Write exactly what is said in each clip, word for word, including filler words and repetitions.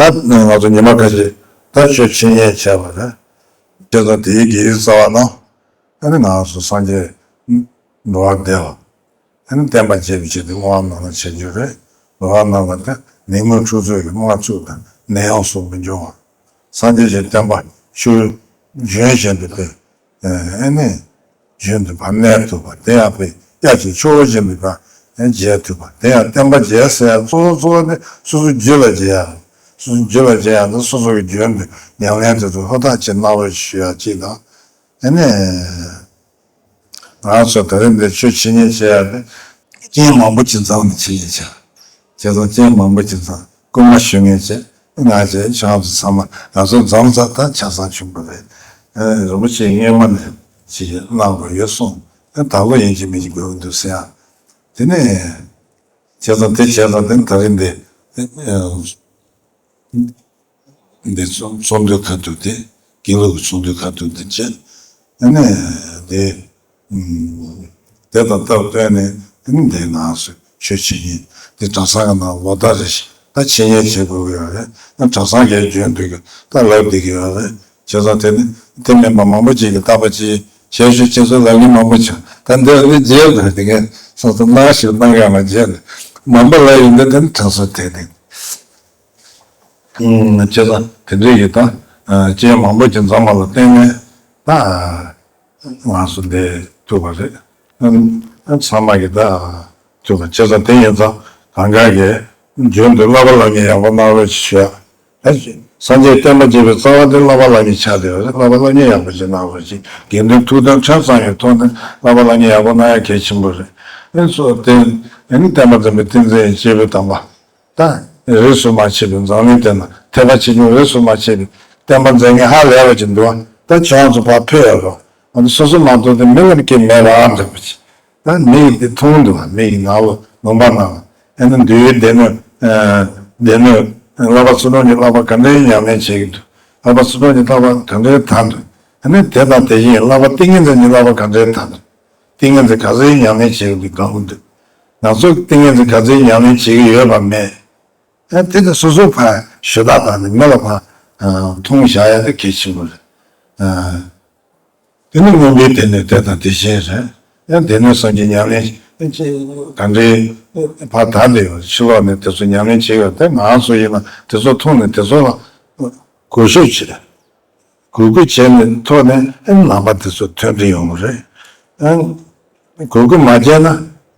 ད་ང་ཚོ་ཉི་མ་ཁ་ཤས་ད་ཆོས་འཆད་ཉན་བྱས་པ་རེད། བྱས་ཙང་དེའི་དགེ་བའི་རྩ་བ་ན་ཨ་ནི་ང་ཚོ་སངས་རྒྱས་འགྲོ་བ་བདེ་བ། ཨ་ནི་བསྟན་པ་རྒྱས་པའི་ཆེད་དུ་བསྔོ་བ་སྨོན་ལམ་བྱེད་རྒྱུ་རེད། བསྔོ་བ་སྨོན་ལམ་དེ་ནད་མུག་འཁྲུག་རྩོད་ཀྱི་དམག་འཁྲུག་དང་ནད་ཡམས་སོགས་མི་འབྱུང་བ། སངས་རྒྱས་ཀྱི་བསྟན་པ་ཕྱུག་འབྱོན་བཞིན་པའི་དེ་ཨ་ནི་རྒྱུན་དུ་ཕར་གནས་ཐུབ་པ་དེ་ཡང་དཔེ་དབྱར་གྱི་ཆུ་བོ་བཞིན་དུ་ཕར་མཇལ་ཐུབ་པ་དེ་ཡང་བསྟན་པ་རྒྱས་ཟེར་ཡང་གཙོ་བོ་གཙོ་བོ་ནི་སོ་སོའི་རྒྱུད་ལ་མཇལ་ཡ། སོ་སོའི་རྒྱུད་ལ་མཇལ་ཡ་ནི་སོ་སོ་གི་རྒྱུན་དུ་ཉམས་ལེན་དེ་ཚོ་ཧུར་ཐག་བྱེད་གནང་རོགས་ཞུ་ཡ་གཅིག་དང་། ཨ་ནི། ང་ཚོ་ད་རིང་འདིར་ཆོས་འཆད་ཉན་བྱེད་ཡ་དེ། རྐྱེན་མང་པོ་ཅིག་འཛོམས་ནས་འཆད་ཉན་བྱས། བྱས་ཙང་རྐྱེན་མང་པོ་ཅིག་འཛོམས་སྐུལ་མ་ཞུ་མཁན་བྱས་ང་བཅས་ཁྱེད་རང་ཚོ་ཚང་མ་ང་ཚོ་འཛོམས་ཚར་ད་ཆ་ཚང་བྱུང་བ་རེད། ཨ་རིན་པོ་ཆེ་སྔོན་མ་ནས་ཅིག་གནང་དགོས་ཡོད་གསུངས། ཨ་ད་ལོ་ཡིན་གཅིག་མིན་གཅིག་དགོས་ཀྱི་འདུག་ཟེར་ཡ། དེ་ནས་བྱས་ཙང་དེ་བྱས་ཙང་དེ་ད་རིང་འདི། འདི་ཚོགས་ཚོགས་འདུའི་ཁ་ཐུག་དེ་དགེ་ལུགས་ཀྱི་ཚོགས་འདུའི་ཁ་ཐུག་དེ་བྱས། ཨ་ནི་དེ་དེ་དང་སྟབས་བསྟུན་ནས་ཨ་ནི་འདི་ང་ཚོས་ཆོས་འཆད་ཉན་འདི་གྲྭ་ཚང་གི་ནང་ལོ་ལྟར་རེ་བཞིན་ད་འཆད་ཉན་བྱེད་དགོས་ཀྱི་ཡོད་རེད། ཨ་གྲྭ་ཚང་གིས་རྒྱུན་དུ་གི་ད་ལབ་བསྡད་ཀྱི་ཡོད་རེད། བྱས་ཙང་དེ་ནི་དེ་མིན་པ་མང་པོ་ཅིག་གིས་ལྟ་བ་ཅིག་བྱས་ཞུ་བྱས་ཚོ་ལབ་མཁན་མང་པོ་བྱུང་། ད་འདི་ནི་རྗེས་ལ་དེ་གས་སོ་སོ་གནང་ཞིག་གནང་ག་ལ་རྗེས་ལ་མང་པོ་ལབ་ཡོད་འདི་དེ་ནི་གྲྭ་ཚང་དེ་ནི། བྱས་ཙང་དེ་འདྲའི་ཡིན་ད། རྐྱེན་མང་པོ་ཅིག་འཛོམས་པ་ལ་བརྟེན་ནས་ད་ང་ཚོ་འདི་ཐུག་པ་རེད། ཚང་མ་གིས་ད་ཐུག་པ་བྱས་ཙང་དེ་ཡིན་ཙང་གང་ག་གིས་རྒྱུན་དུ་བསླབ་པ་སློབ་གཉེར་ཡག་པོ་གནང་རོགས་ཞུ་ཡ། སངས་རྒྱས་བསྟན་པ་རྒྱས་པའི་རྩ་བ་དེ་བསླབ་པ་སློབ་གཉེར་ཆགས་བསྡད་པ་རེད། བསླབ་པ་སློབ་གཉེར་ཡག་པོ་ཅིག་གནང་རོགས་ཞུ། དགེ་འདུན་ཐུགས་དམ་ཁྲལ་ཙམ་ཡོད་ཐོག་ནས་བསླབ་པ་སློབ་གཉེར་ཡག་པོ་གནང་ཡ་གལ་ཆེན་པོ་རེད། ཨེ་སོ་དེ་ཨེ་ནི་བསྟན་པ་འཛིན་པའི་ཏིང་འཛིན་སྐྱེས་བུ་དམ་པ། ད་རིས་སུ་མ་ཆད་པའི་འཛམ་གླིང་སྟེང་ན་ཐེག་པ་ཆེ་ཆུང་རིས་སུ་མ་ཆད་པའི་བསྟན་པ་འཛིན་མཁན་ཧ་ལས་པ་ཅིག་འདུག་ད་ཁྱོད་རང་ཚོ་ཕར་ཕེབས་ཡོད་རོགས། ཨ་ནི་སོ་སོ་མ་གཏོགས་དེ་མི་ལ་སྐྱེ་མེད་པ་འདྲ་པོ་ཅིག་ད་མི་ཡིས་དེ་མཐོང་འདུག་མི་ཡི་ནང་ལོགས་ལུང་པ་ནང་ལ་ཨ་ནི་འདུལ་བའི་སྡེ་སྣོད། སྡེ་སྣོད། བསླབ་པ་ཚུལ་སྟོན་གྱི་བསླབ་པ་ག་འདྲའི་ཉམས་ལེན་བྱེད་ཀྱི་འདུག་བསླབ་པ་ཚུལ་སྟོན་གྱི་བསླབ་པ་ག་འདྲའི་དར་འདུག་ཨ་ནི་དེ་དང་དེ་བཞིན་བསླབ་པ་ཏིང་ངེ་འཛིན་གྱི་བསླབ་པ་ག་འདྲའི་དར་འདུག་ཏིང་ངེ་འཛིན་ག་ཚོད་ཉམས་ལེན་བྱེད་ཀྱི་འདུག་གང་འདུག་ང་ཚོ་ཏིང་ངེ་འཛིན་ག་ཚོད་ཉམས་ལེན་བྱེད་ཀྱི་ཡོད་པ་མེད། ཨ་དེ་ནི་སོ་སོ་ཕར་ཞུ་དག་དང་ནི་མི་ལ་ཕར་མཐོང་བཞག་ཡ་དེ་གལ་ཆེན་པོ་རེད། དེ་ནི་མངོན་པའི་སྡེ་སྣོད་དེ་དང་དེ་བཞིན་རེད། ཡང་སྡེ་སྣོད་གསུམ་གྱི་ཉམས་ལེན་ག་འདྲའི་ཕར་དར་བསྡད་ཡོད། ཕྱི་ལོགས་ནས་དེ་ཚོ་ཉམས་ལེན་བྱེད་ཡོད་དེ་ང་ཚོ་ཡིན་ན་དེ་ཚོ་མཐོང་ནས་དེ་ཚོ་ལ་གུས་ཞབས་བྱེད། གུས་བཀུར་བྱས་ནས་ཐོག་ནས་ཨེ་ནམ་པ་དེ་ཚོ་མཐུན་སྒྲིལ་ཡོང་གི་རེད། ཨེ་གུས་བཀུར་མ་བྱས་ན་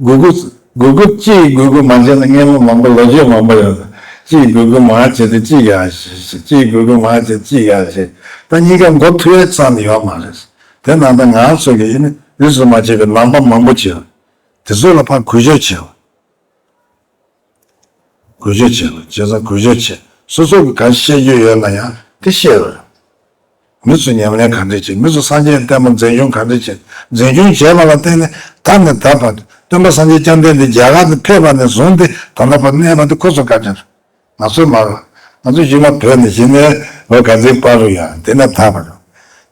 གུས་བཀུར་གུས་བཀུར་གཅིག་གིས་གུས་བཀུར་མ་བྱས་ན་སྔོན་མ་མང་པོ་ལོ་རྒྱུས་མང་པོ་ཡོད་རེད། གཅིག་གིས་གུས་བཀུར་མ་བྱས་ཏེ་གཅིག་ཡར་བྱས་གཅིག་གིས་གུས་བཀུར་མ་བྱས་གཅིག་ཡར་བྱས་ད་གཉིས་ཀ་མགོ་ཐུག་ཡས་ཙམ་ཡོད་མ་རེད། དེ་ནང་ད་ང་ཚོ་གིས་ཨེ་ནི་རིས་སུ་མ་ཆད་པའི་ནང་པ་མང་པོ་བྱས་ཡོད། དེ་ཚོ་ལ་ཕར་གུས་ཞབས་བྱས་པ། གུས་ཞབས་བྱེད་དགོས། བྱས་ཙང་གུས་ཞབས་བྱེད། སོ་སོ་གིས་ག་རེ་བཤད་རྒྱུ་ཡོད་ན་ཡང་དེ་བཤད་རོགས། མི་ཚོས་ཉམས་ལེན་ག་འདྲས་བྱེད། མི་ཚོས་སངས་རྒྱས་བསྟན་པ་འཛིན་སྐྱོང་ག་འདྲས་བྱེད། འཛིན་སྐྱོང་བྱས་པ་ལ་བརྟེན་ནས་ད་ནས་ད་བར་སྟོན་པ་སངས་རྒྱས་བཅོམ་ལྡན་འདས་རྒྱ་གར་དུ་ཕེབས་པ་ནས་བཟུང་སྟེ་ད་ལྟ་བར་གནས་པ་དེ་ཁོ་ཚོ་བཀའ་དྲིན་རེད། ང་ཚོས་མ་རེད། ང་ཚོ་གཞི་མ་བོད་ནས་གཞི་ནས་འོ་ག་ཚོད་པ་རུ་ཡང་དེ་ནས་ད་བར་རུ།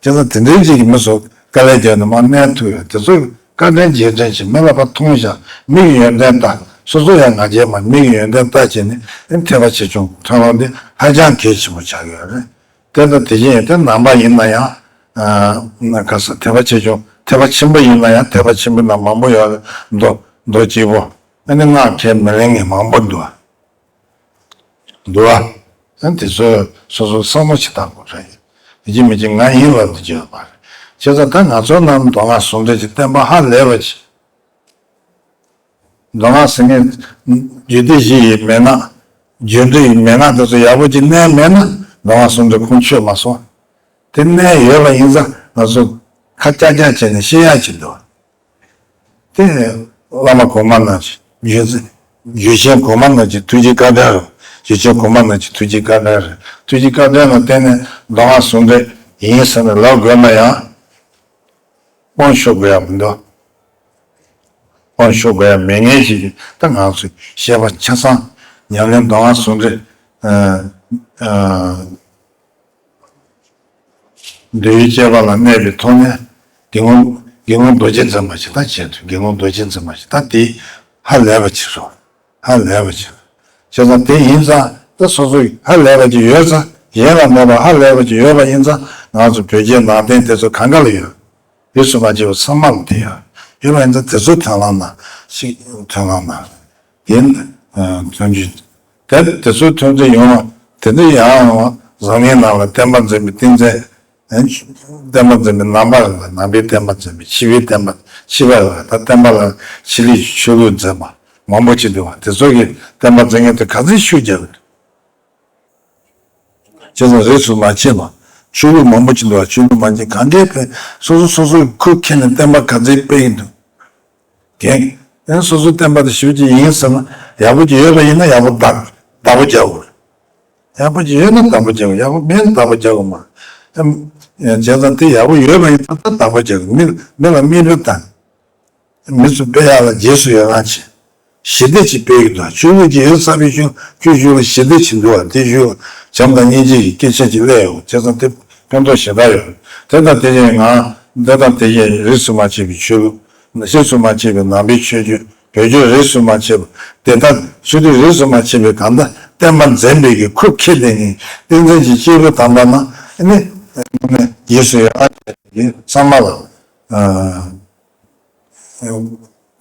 བྱས་ཙང་དེ་འདྲའི་ཅིག་གི་མི་ཚོ་དཀའ་ལས་བརྒྱབ་ནས་མར་གནས་ཐུབ་ཡོད། དེ་ཚོ་བཀའ་དྲིན་རྗེས་དྲན་བྱེད། མི་ལ་ཕར་མཐོང་བཞག་མིག་གི་ཡོན་ཏན་ལྟ། སོ་སོ་ཡང་ང་རྒྱལ་མ་མིག་གི་ཡོན་ཏན་ལྟ་བྱས་ནས་ཨེ་ཐེག་པ་ཆེ་ཆུང་ཐོན་ལམ་འདི་ཧ་ཅང་གལ་ཆེན་པོ་ཆགས་ཡོད་རེད། དེ་དང་དེ་བཞིན་ཡང་དེ་ནང་པ་ཡིན་ན་ཡང་ཨ་ག་ས་ཐེག་པ་ཆེ་ཆུང་ཐེག་པ་ཆེན་པོ་ཡིན་ན་ཡང་ཐེག་པ་ཆེན་པོའི་ནང་མང་པོ་ཡོད་རེད། མདོ་མདོ་སྐྱེས་བུ་ཨ་ནི་སྔགས་ཁས་མི་ལེན་མཁན་མང་པོ་འདུག་ཨ། འདུག་ཨ། ཨ་དེ་ཚོས་སོ་སོ་བསམ་བློ་ཞིག་བཏང་དགོས་རེད། ཡིན་གཅིག་མིན་གཅིག་ང་ཡིན་ལབ་དེ་བྱས་ཡོད་མ་རེད། བྱས་ཙང་ད་ང་ཚོའི་ནང་མདོ་སྔགས་ཟུང་འབྲེལ་གྱི་བསྟན་པ་ཧ་ལས་པ་ཅིག་མདོ་སྔགས་ཟེར་མཁན་རྒྱུད་སྡེ་བཞི་ཡི་མན་ངག་རྒྱུད་འགྲེལ་ཡི་མན་ངག་དེ་ཚོ་ཡག་པོ་ཅིག་གནས་མེད་ན་མདོ་སྔགས་ཟུང་འབྲེལ་ཁུངས་འཁྱོལ་མ་སོང་། དེ་གནས་ཡོད་པ་ཡིན་ཙང་ང་ཚོ་ཁ་ཅག་ཅག་བྱས་ནས་ཤེས་ཡག་ཅིག་འདུག་དེ་བླ་མ་གོང་མ་རྣམས་ཀྱི་རྒྱུད་རྒྱུད་ཆེན་གོང་མ་རྣམས་ཀྱི་ཐུགས་རྗེ་བཀའ་དྲིན་རེད། རྒྱུད་ཆེན་གོང་མ་རྣམས་ཀྱི་ཐུགས་རྗེ་བཀའ་དྲིན་རེད། ཐུགས་རྗེ་བཀའ་དྲིན་ལ་བརྟེན་ནས་མདོ་སྔགས་ཟུང་འབྲེལ་ཡིན་ཟེར་ནས་ལབ་དགོས་ན་ཡང་དབང་ཤོར་དགོས་ཡ་མི་འདུག་དབང་ཤོར་དགོས་ཡ་མེད་མཁན་ཞིག་གིས་ད་ང་ཚོས་བཤད་པ་ཆ་ཚང་ཉམས་ལེན་མདོ་སྔགས་ཟུང་འབྲེལ་ཨ་ཨ། འདུལ་བའི་དཔྱད་པ་ལ་གནས་པའི་ཐོག་ནས་དགེ་སློང་དགེ་སློང་རྡོ་རྗེ་འཛིན་པ་ཞིག་ད་བྱས་ཐུབ། དགེ་སློང་རྡོ་རྗེ་འཛིན་པ་ཞིག་ད་དེ་ཧ་ལས་པ་ཅིག་རེད། ཧ་ལས་པ་ཅིག་རེད། བྱས་ཙང་དེ་ཡིན་ཙང་ ད་སོ་སོ་ཧ་ལས་པ་ཅིག་ཡོད་ཙང་གཞན་ལ་མེད་པ་ཧ་ལས་པ་ཅིག་ཡོད་པ་ཡིན་ཙང་ང་ཚོ་བོད་རྒྱའི་ནང་བསྟན་དེ་ཚོ་གང་ག་ལ་ཡོད། རིས་སུ་མ་ཆད་པ་ཚང་མ་ལ་དེ་ཡོད། ཡོད་པ་ཡིན་ཙང་དེ་ཚོ་མཐུན་ལམ་ན་ཞིག་མཐུན་ལམ་ན་དེ་མཐུན་རྒྱུ། དེ་དེ་ཚོ་མཐུན་རྒྱུ་ཡོང་བ་དེ་འདྲ་ཡང་བཟང་ངན་ནང་ལ་བསྟན་པ་འཛིན་པའི་ཏིང་འཛིན། བསྟན་པ་འཛིན་པའི་ནང་པ་ལ་ནང་པའི་བསྟན་པ་འཛིན་པའི་ཕྱི་པའི་བསྟན་པ་ཕྱི་པ་ལ་ད་བསྟན་པ་ལ་ཕྱི་ལུགས་ཆོས་ལུགས་འཛིན་པ་མང་པོ་ཅིག་འདུག་བ། དེ་ཚོ་གི་བསྟན་པ་འཛིན་མཁན་དེ་ག་ཚོད་ཤུགས་རྒྱག་གི་འདུག་བྱས་ཙང་རིས་སུ་མ་ཆད་པ་ཆོས་ལུགས་མང་པོ་ཅིག་འདུག་བ། ཆོས་ལུགས་མང་ཆེ་གང་གའི་ཕན་སོ་སོ་སོ་སོའི་ཁུར་ཁྱེར་ནས་བསྟན་པ་ག་ཚོད་སྤེལ་གི་འདུག་རྒན། ཨེ་སོ་སོའི་བསྟན་པ་དེ་ཞུ་རྒྱུ་ཡིན་ཟེར་ན་ཡག་པོ་ཅིག་ཡོད་པ་ཡིན་ན་ཡག་པོ་བདག་བདག་པོ་རྒྱག་དགོས། ཡག་པོ་ཅིག་ཡོད་ན་བདག་པོ་རྒྱག་དགོས། ཡག་པོ་མེད་ན་བདག་པོ་རྒྱག་དགོས་མ་རེད། ཨེ་བྱས་ཙང་དེ་ཡག་པོ་ཡོད་པ་ཡིན་ན་ད་བདག་པོ་རྒྱག་དགོས། མི་མི་ལ་དམིགས་བསལ་དང་། མི་ཚོ་དཔེ་ཡག་ལ་རྗེས་སུ་ཡི་རང་བྱེད། ཞི་བདེ་ཅིག་སྤེལ་གི་འདུག་ཆོས་ལུགས་ཀྱི་ཡོད་ས་བའི་ཤུགས་ཁྱོད་ཤུགས་ལ་ཞི་བདེ་ཅིག་འདུག་བ། དེ་ཤུགས་ལ་བྱམས་དང་སྙིང་རྗེ་ཡི་སྐད་ཆ་ཅིག་སླེབས་ཡོང་བྱས་ཙང་དེ་ཕན་ཐོགས་ཞེ་དྲག་ཡོད། དེ་དང་དེ་བཞིན་ང་འདི་དང་དེ་བཞིན་རིས་སུ་མ་ཆད་པའི་ཆོས་ལུགས། རིས་སུ་མ་ཆད་པའི་ནང་པའི་ཆོས་བརྒྱུད་བོད་བརྒྱུད་རིས་སུ་མ་ཆད་པ་དེ་དག་ཆོས་བརྒྱུད་རིས་སུ་མ་ཆད་པའི་གང་ལྟར་བསྟན་པ་འཛིན་པའི་གི་ཁུར་ཁྱེར་ལྡན་གྱི་ཏིང་འཛིན་གྱི་སྐྱེས་བུ་དམ་པ་རྣམས་ནི་རྗེས་སུ་ཡི་རང་བྱེད་ཀྱི་ཚང་མ་ལ།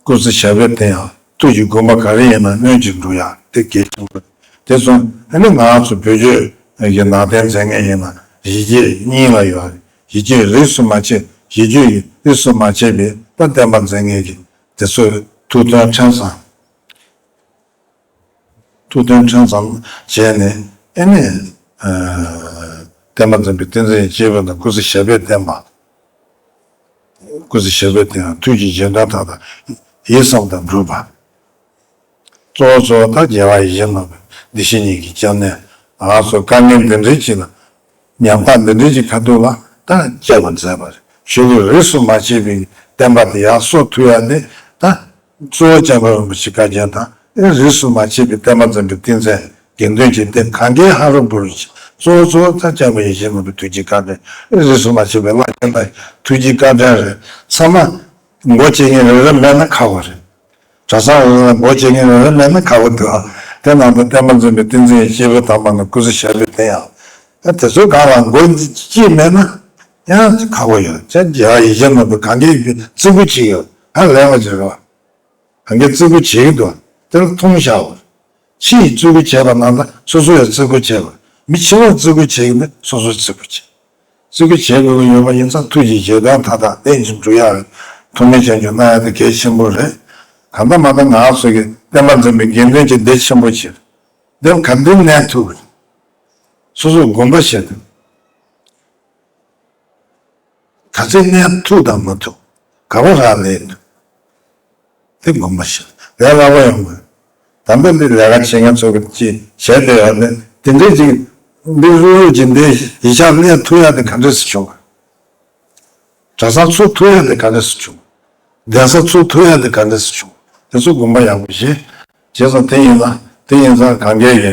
སྐུ་ཚེ་ཞབས་པད་བརྟན་ཡག་ཐུགས་ཀྱི་དགོངས་པ་ག་རེ་ཡིན་ན་སྨོན་ཅིང་འགྲུབ་ཡག་དེ་གལ་ཆེན་པོ། དེ་སོང་ཨ་ནི་ང་ཚོ་བོད་བརྒྱུད་ཀྱི་ནང་བསྟན་འཛིན་མཁན་ཡིན་ན་གཞིས་བྱེས་གཉིས་ལ་ཡོད་རེད། གཞིས་བྱེས་རིས་སུ་མ་ཆད་གཞིས་བརྒྱུད་ཀྱི་རིས་སུ་མ་ཆད་པའི་ད་བསྟན་པ་འཛིན་མཁན་གྱི་དེ་ཚོས་ཐུགས་མཐུན་ཁྲིམས་གཙང་། ཐུགས་མཐུན་ཁྲིམས་གཙང་བྱས་ནས་ཨེ་ནས། བསྟན་པ་འཛིན་པའི་བསྟན་འཛིན་གྱི་སྐྱེས་བུ་དང་སྐུ་ཚེ་ཞབས་པད་བརྟན་པ། སྐུ་ཚེ་ཞབས་པད་བརྟན་པ་ཐུགས་ཀྱི་བཞེད་དོན་མཐའ་དག་ཡིད་བསམ་དང་འགྲུབ་པ། གཙོ་བོ་གཙོ་བོ་ད་རྒྱལ་བ་ཡིད་བཞིན་ནོར་བུའི་བདེ་གཤེགས་ཉིད་ཀྱི་སྐྱབས་གནས་ང་ཚོ་དཀའ་ངལ་འདི་འདྲའི་ཅིག་ལ། ཉམ་ཐག་འདི་འདྲའི་ཅིག་ཁ་ཐུག་ལ་ད་སྐྱབས་པ་མཛད་པ་རེད། ཆོས་ལུགས་རིས་སུ་མ་ཆད་པའི་བསྟན་པ་དེ་ཡར་གསོ་ཐུབ་ཡ་དེ་ད་གཙོ་བོ་སྐྱབས་མགོན་རིན་པོ་ཆེ་བཀའ་དྲིན་དང་ཨེ་རིས་སུ་མ་ཆད་པའི་བསྟན་པ་འཛིན་པའི་བསྟན་འཛིན་དགེ་འདུན་གྱི་སྡེ་གང་གའི་ཧ་རུ་བུ་རུ་གཙོ་བོ་གཙོ་བོ་ད་སྐྱབས་མགོན་ཡིད་བཞིན་ནོར་བུའི་ཐུགས་ཀྱི་བཀའ་དྲིན་ཨེ་རིས་སུ་མ་ཆད་པའི་བླ་ཆེན་དང་ཐུགས་ཀྱི་བཀའ་དྲིན་རེད། ཚང་མ་མགོ་བྱེད་མཁན་རེ་རེ་མེད་ན་ཁག་པོ་རེད། གྲྭ་ཚང་རེ་རེ་མགོ་བྱེད་མཁན་རེ་རེ་མེད་ན་ཁག་པོ་འདུག་ཨ། དེ་ནང་དུ་བསྟན་པ་འཛིན་པའི་བསྟན་འཛིན་གྱི་སྐྱེས་བུ་དམ་པ་ནི་སྐུ་ཚེ་ཞབས་པད་བརྟན་ཡག་ཨ་དེ་ཚོའི་སྒང་ལ་མགོ་གཅིག་མེད་ན་ཡང་ཁག་པོ་ཡོད། ཅག་རྒྱལ་བ་ཡིད་བཞིན་ནོར་བུ་གང་གའི་བརྩི་བཀུར་བྱེད་ཡོད། ཧ་ལས་པ་ཅིག་རེད་བ། གང་གའི་བརྩི་བཀུར་བྱེད་ཀྱི་འདུག་དེ་ལ་མཐོང་བཞག་པ། ཕྱི་ཡི་བརྩི་བཀུར་བྱས་པ་ནང་ལ་སོ་སོ་ཡང་བརྩི་བཀུར་བྱེད་དགོས། མི་ཕྱི་ལོགས་བརྩི་བཀུར་བྱེད་ཀྱི་འདུག་སོ་སོ་བརྩི་བཀུར་བྱེད། བརྩི་བཀུར་བྱེད་དགོས་ཀྱི་ཡོད་པ་ཡིན་ཙང་ཐུགས་ཀྱི་བཞེད་དོན་མཐའ་དག་ལྷུན་གྱིས་འགྲུབ་ཡག་ཐུགས་སྨོན་བྱང་ཆུབ་གནང་ཡག་དེ་གལ་ཆེན་པོ་རེད། གང་ལྟར་མ་ལྟར་ང་ཚོ་གི་བསྟན་པ་འཛིན་པའི་དགེ་འདུན་གྱི་སྡེ་ཆེན་པོ་ཅིག་རེད། འདིར་ག་འདྲའི་གནས་ཐུབ་ཀྱི་རེད། སོ་སོས་དགོངས་པ་བཞེས་དང་། ག་ཚོད་གནས་ཐུབ་དང་མ་ཐུབ། ག་པར་རག་ལས་འདུག་དེ་དགོངས་པ་བཞེས། ལས་སླ་པོ་ཡོང་གི། ད་ལྟ་འདི་ལས་ཀ་བྱེད་མཁན་ཚོ་གི་ཅིག་བྱས་བསྡད་ཡོད་ནས་དེ་འདྲའི་ཅིག་འདི་རུབ་རུབ་ཀྱིས་འདི་གཞིས་ཆགས་གནས་ཐུབ་ཡག་དེ་ག་འདྲས་སེ་བྱུང་བ། གྲྭ་ཚང་ཚུགས་ཐུབ་ཡག་དེ་ག་འདྲས་སེ་བྱུང་། གདན་ས་ཚུགས་ཐུབ་ཡག་དེ་ག་འདྲས་སེ་བྱུང་། དེ་ཚོ་དགོངས་པ་ཡག་པོ་བཞེས། བྱས་ཙང་དེ་ཡིན་ན་དེ་ཡིན་ཙང་གང་གས་ཀྱི་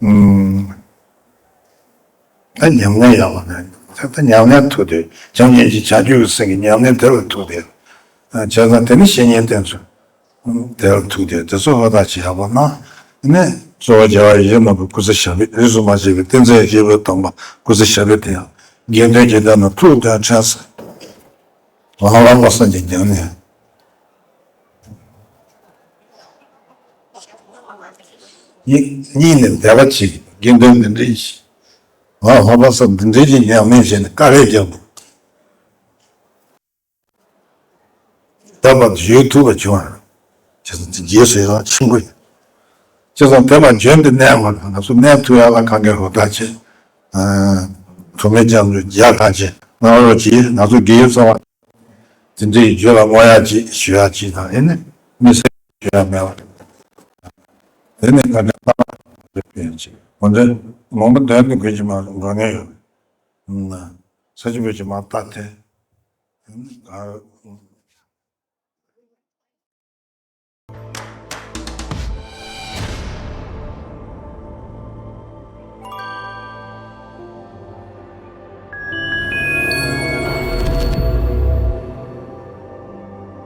ཨུམ། ད་ཉམས་ལེན་ཡག་པོ་ནས་ད་ད་ཉམས་ལེན་ཐུབ་དུས་བྱམས་སྙིང་རྗེ་བྱང་ཆུབ་ཀྱི་སེམས་ཀྱི་ཉམས་ལེན་དེ་ལ་ཐུག་དེ། བྱས་ཙང་དེ་ནི་བཤེས་གཉེན་བསྟེན་ཚུལ་དེ་ལ་ཐུག་དེ་དེ་ཚོ་ཧུར་ཐག་བྱེད་ཡག་པོ་གནང་། ནས་གཙོ་བོ་རྒྱལ་བ་ཡིད་བཞིན་ནོར་བུ་སྐུ་ཚེ་ཞབས་པད་རིས་སུ་མ་ཆད་པའི་བསྟན་འཛིན་སྐྱེས་བུ་དམ་པ་སྐུ་ཚེ་ཞབས་པད་བརྟན་ཡག་དགེ་འདུན་གྱི་སྡེ་ནང་ཐུགས་མཐུན་ཁྲིམས་གཙང་། ལམ་ལྷོད་པ་སངས་རྒྱས་ཉམས་ལེན། གཉིས་གཉིས་ནས་འདས་པ་ཅིག་དགེ་འདུན་འདི་འདྲའི་ཞིག་ལམ་ལྷོད་པ་སངས་འདི་འདྲའི་ཞིག་ཉམས་ལེན་བྱས་ནས་དཀའ་ལས་བརྒྱབ་འདུག་ད་བར་དུ་ཡོད་ཐུབ་པ་བྱུང་བ་རེད། བྱས་ཙང་དེ་རྗེས་སུ་ཡི་རང་ཆེན་པོ་ཡིན། བྱས་ཙང་དེ་ལ་འབྱོན་ཏེ་གནས་དགོས་ན་ང་ཚོ་གནས་ཐུབ་ཡག་ལ་གང་གའི་ཧུར་ཐག་བྱེད། ཐུགས་སྨོན་སྐྱབས་འཇུག་རྒྱ་ཐག་ཆད་གནང་རོགས་གྱིས། ང་ཚོ་དགེ་བའི་རྩ་བ། དེ་འདྲའི་རྒྱུད་ལ་བསྔོ་ཡག་ཅིག་ཞུ་ཡག་ཅིག་དང་ཨེ་ནི་མི་སེར་ཞུ་ཡག་མེད་པ། དེ་ནི་བཀའ་དྲིན་གནང་རོགས་ཞུ་ཡག་ཅིག་འོན་ཏེ་མང་པོ་འདོན་དུ་དགོས་ཀྱི་མ་རེད། འགྲོ་མཁན་ཡོད་རེད། ས་ཆེན་པོ་ཅིག་མར་བལྟ་དེ།